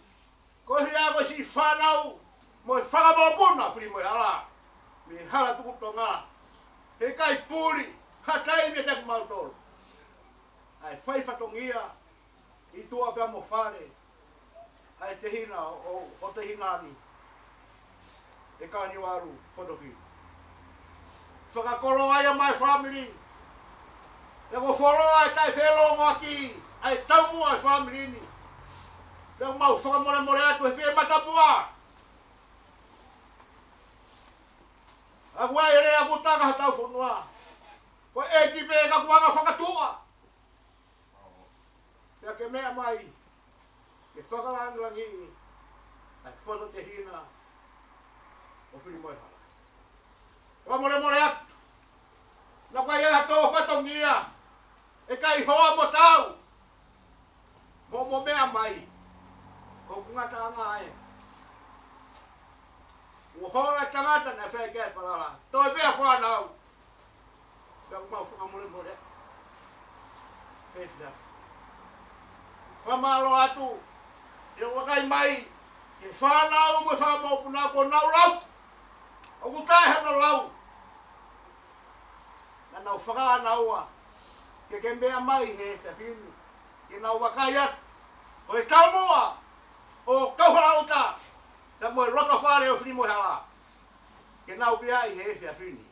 koeʻuhi ko e siʻi fānau mo e fanga mokopuna fili mo e hala mei he hala tuku Tonga. He ʻikai puli ha taimi ʻiate kimautolu ʻa e fai fatongia ʻi tuʻa pea mo fale ʻa e tehina ʻo, ʻo, ʻo e tehina ni, ʻe Kalaniuvalu Fotofili. Fakakoloa ia maʻa e fāmili. He ko e foloa ʻe taʻefeʻiloaki ʻa e taumuʻa ʻa e fāmili ni. Pea mau fakamolemole atu he fie matamuʻa. ʻOku ʻi ai e lea ʻoku taka ha taufonua. Ko e ʻEiki pē ka kuo anga fakatuʻa. Pea ke meʻa mai ke fakalangilangiʻi ʻa e fono tehina ʻo Filimoehala. Fakamolemole atu. Naʻa ʻoku ʻi ai ha tō fatongia ʻe kai hoa mo tau. Mo mo meʻa mai. Ko hoku ngataʻanga ē. Kuo hola e tangata naʻe fai ki ai e falala. Toe pē ʻa e fānau. Pea ʻoku mau fakamolemole. Pea pehē. Fakamālō atu. Ke vakai mai ki he fānau mo e fakamoʻopuna kuo nau lau. ʻOku taʻe hano lau. Naʻa nau fakaʻānaua ke ke meʻa mai he efiafi ni, ke nau vakai atu ko e taumuʻa ʻo Kauhalaʻuta, pea mo e loto fale ʻo Filimoehala, ke nau pē ʻi he efiafi ni.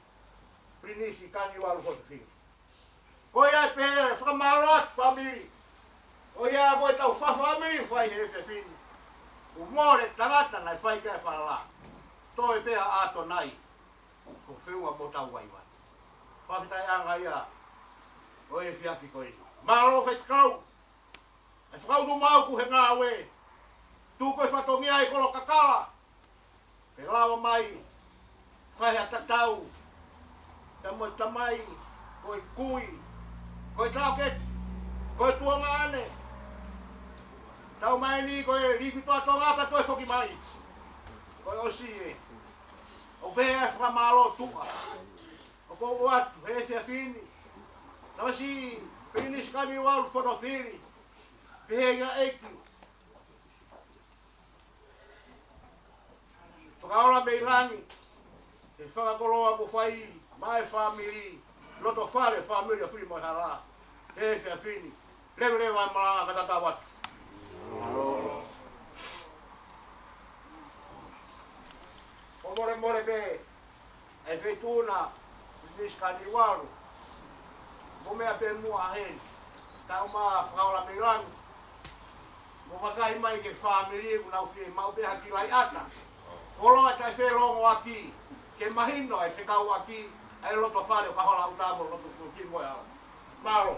Pilinisi Kaniualu Fonofihi. Ko ia ai pē fakamālō atu fāmili. Ko ia ko e tau fakafāmili fai he efiafi ni. Kuo mole tangata naʻe fai ki ai e falala. Toe pē ʻa ʻAtonai. Ko e feʻunga mo tau vaivai. Fakafetaʻiʻanga ia ʻo e efiafi ko eni. Mālō faifekau. ʻE fakautu mau ʻoku ke ngāue. Tuku e fatongia ʻi he kolo kakala. Ke lava mai. Fai ha tatau. Pea mo e tamai. Ko e kui. Ko e taʻokete. Ko e tuongaʻane. Tau mai ni ko e lipi toa Tonga ka toe foki mai. Ko e ʻosi ē. ʻOku pehē ʻa e fakamālō tuʻa. ʻOku ou ʻoatu he efiafi ni. Tamasiʻi Pilinisi Kaniualu Fonofihi. Pehē ʻe he ʻEiki. Fakaola mei langi. Ke fakakoloa mo fai maʻa e fāmili. Loto fale fāmili ʻo Filimoehala. He efiafi ni. Leveleva e malanga ka tatau atu. Fakamolemole pē, ʻa e feituʻu na, Pilinisi Kaniualu. Mo meʻa pē muʻa heni. Tau ma fakaola mei langi. Mo vakai mai ki he fāmili, kuo nau fiemaʻu pē ha kiʻi laiʻata. Koloa taʻefelongoaki, ke mahino ʻa e fekauʻaki, ʻa e loto fale ʻo Kauhalaʻuta mo loto Filimoehala. Mālō.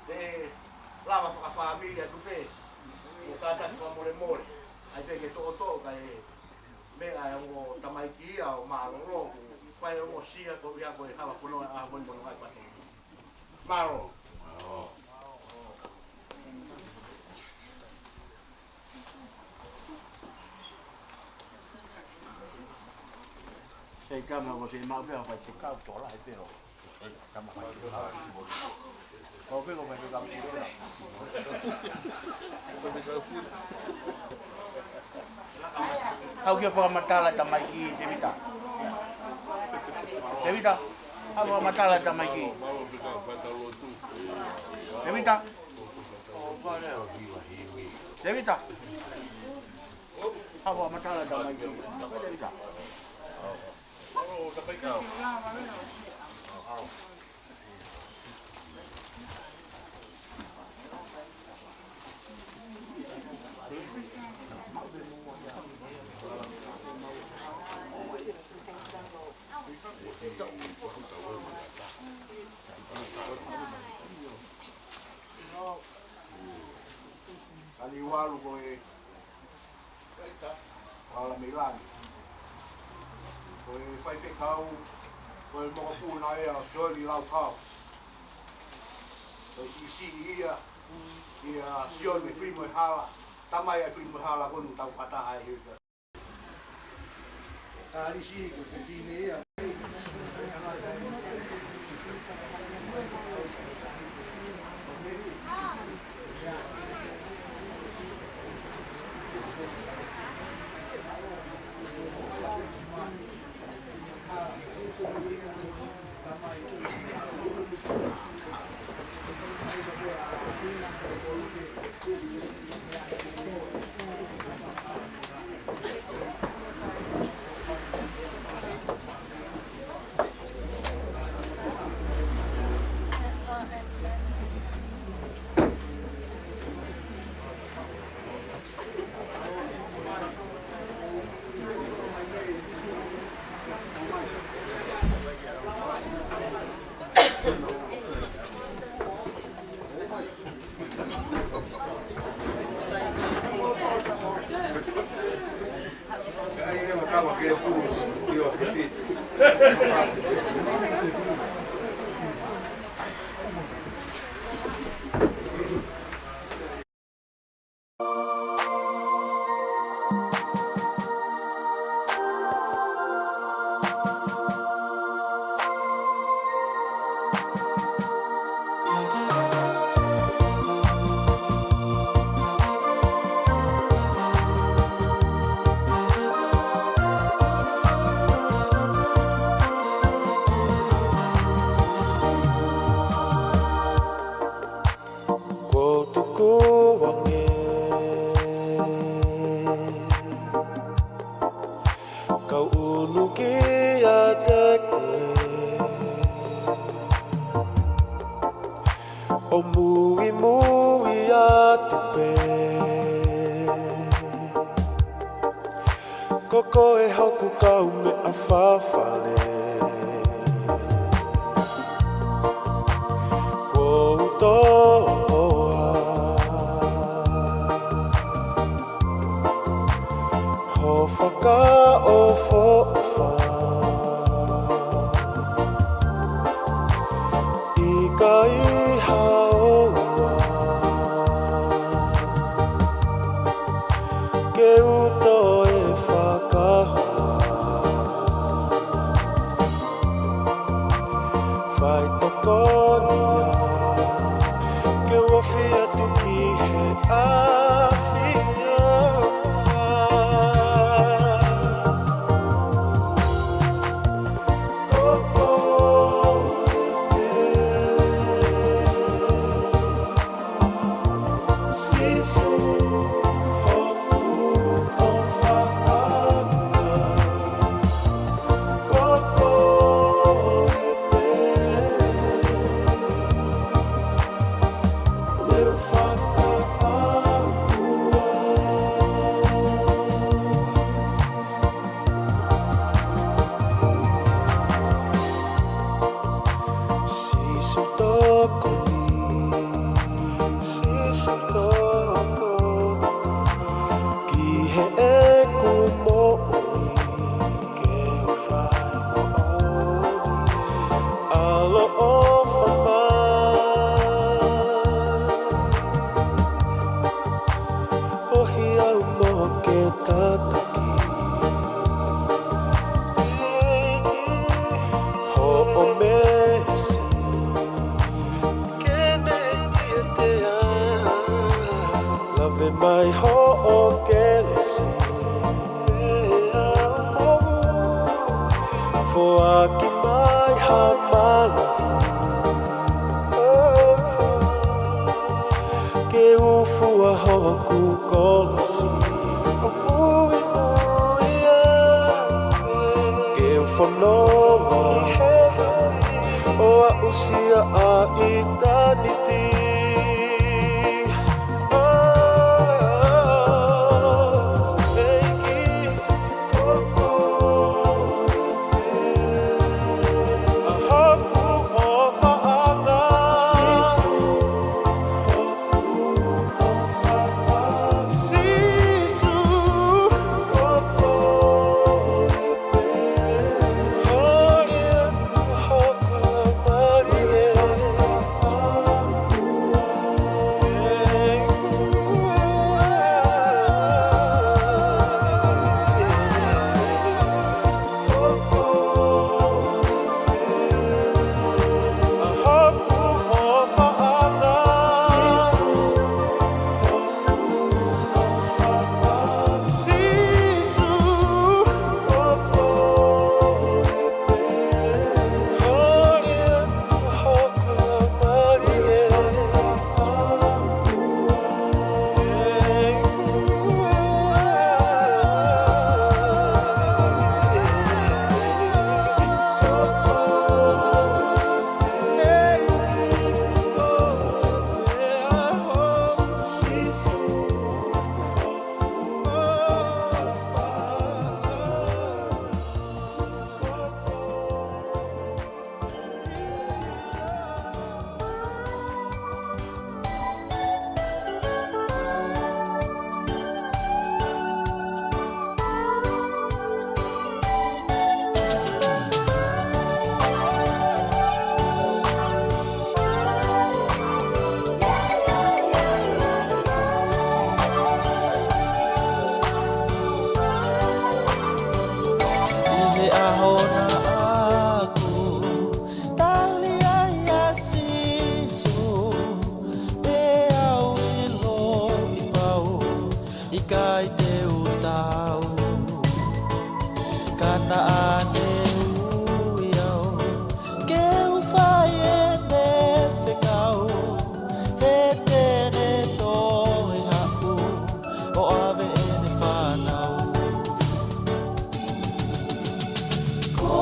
Pea lava fakafāmili atu pē. Ko e kātaki fakamolemole. ʻAi pē ke toʻotoʻo kae meʻa e ongo tamaiki ia ʻo mālōlō. Ko e ongosia ko ia ko e hala fono ʻa e ʻaho ni mo e ngaahi pate. Mālō. Sai tama ko se mau pea fai te kau tola e peo. Tama fai te kau. Kau pē ko fai te kau. Kau kia fakamatala tamaiki Tevita. Tevita, kau fakamatala tamaiki. Tevita. Tevita. Hawa matala tamaiki. Tevita. Kaniualu ko e Fakaola mei langi. Ko e faifekau, ko e mokopuna ia ʻo Sione Laukau. Ko e siʻisiʻi ia, ʻia Sione Filimoehala, tamai ʻa Filimoehala ko eni tau fakataha ai he. Kalisi ko e fefine ia. Kuo u tuku ange kau ʻunu kiate koe, ʻo muimui atu pē. Ko koe hoku kaumeʻa fafale. Kuo u toʻoa ho fakaʻofoʻofa. ʻIkai haʻo ʻofa ke u toe fakahoa. Faitokoni ia ke u ofi atu ki he ʻAfiona. Ko koe pē, Sīsū, hoku ʻofaʻanga. Ko koe pē, leo fakaʻauha. Sīsū tokoni, Sīsū tokoni ki heʻeku moʻui, ke u fai moʻoni. ʻAloʻofa mai, ʻohi au mo ke tataki. Hoʻo meesi ke ne ʻiate au. Lave mai hoʻo kelesi, foaki mai ha mālohi ke u fua hoku kolosi. ʻO muimui au ke u fononga ʻo aʻusia ʻa ʻitāniti. ʻEiki, ko koe pē hoku ʻofaʻanga. Sīsū, hoku ʻofaʻanga. Sīsū, ko koe pē. Holi atu hoku laumālie. ʻAho naʻa ku tali ai ʻa Sīsū, pea u ʻiloʻi pau ʻikai te u tau. Ka naʻa ne ui au ke u fai ʻene fekau, he te ne toe haʻu ʻo ʻave ʻene fānau. Ko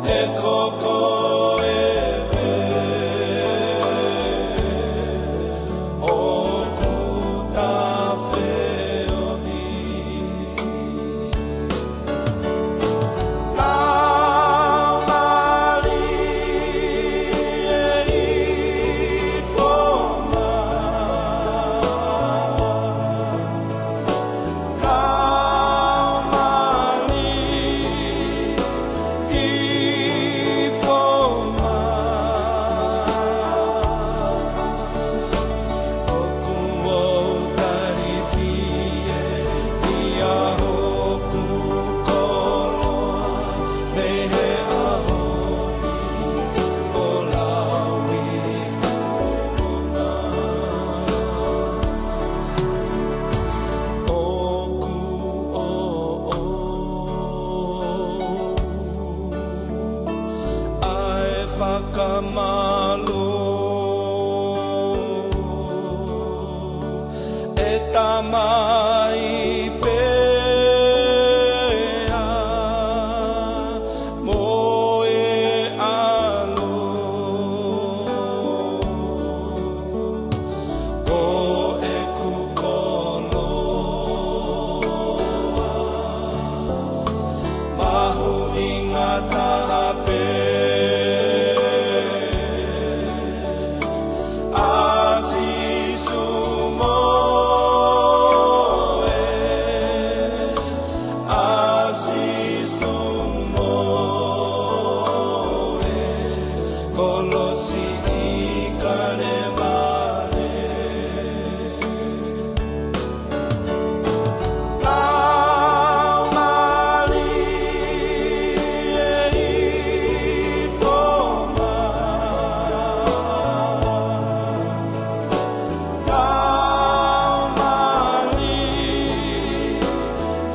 Ko koe pē ʻoku ta feohi. Laumālie hifo mai. Laumālie hifo mai. ʻOku ou tali fiefia hoku koloa mei he ʻaho ni ʻo lauikuonga. ʻOku ou ʻai fakamālō, ʻe Tamai, pea mo e ʻAlo, ko ʻeku koloa mahuʻinga taha pē, ʻa Sīsū mo e, ʻa Sīsū mo e kolosi ʻi Kalevale. Laumālie hifo mai. Laumālie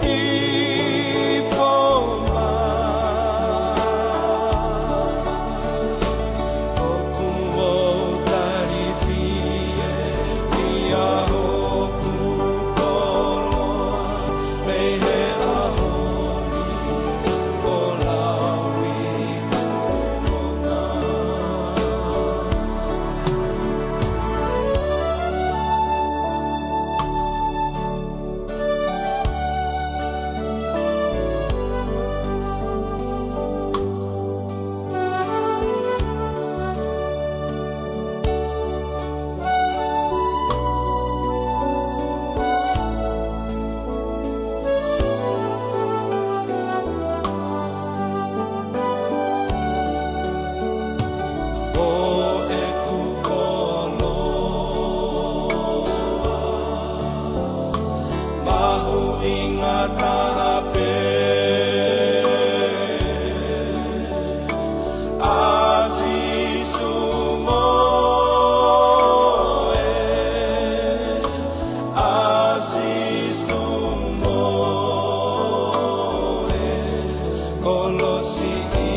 hifo mai. ʻOku ou tali fiefia hoku koloa mei he ʻaho ni ʻo lauikuonga. Ko ʻeku koloa mahuʻinga taha pē, ʻa Sīsū mo e, ʻa Sīsū mo e kolosi ʻi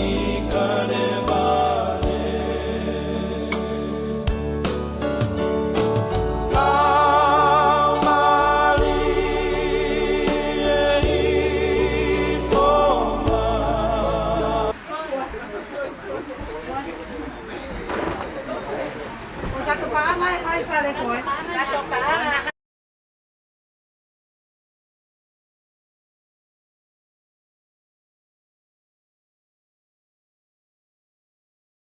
Kalevale. Laumālie hifo mai.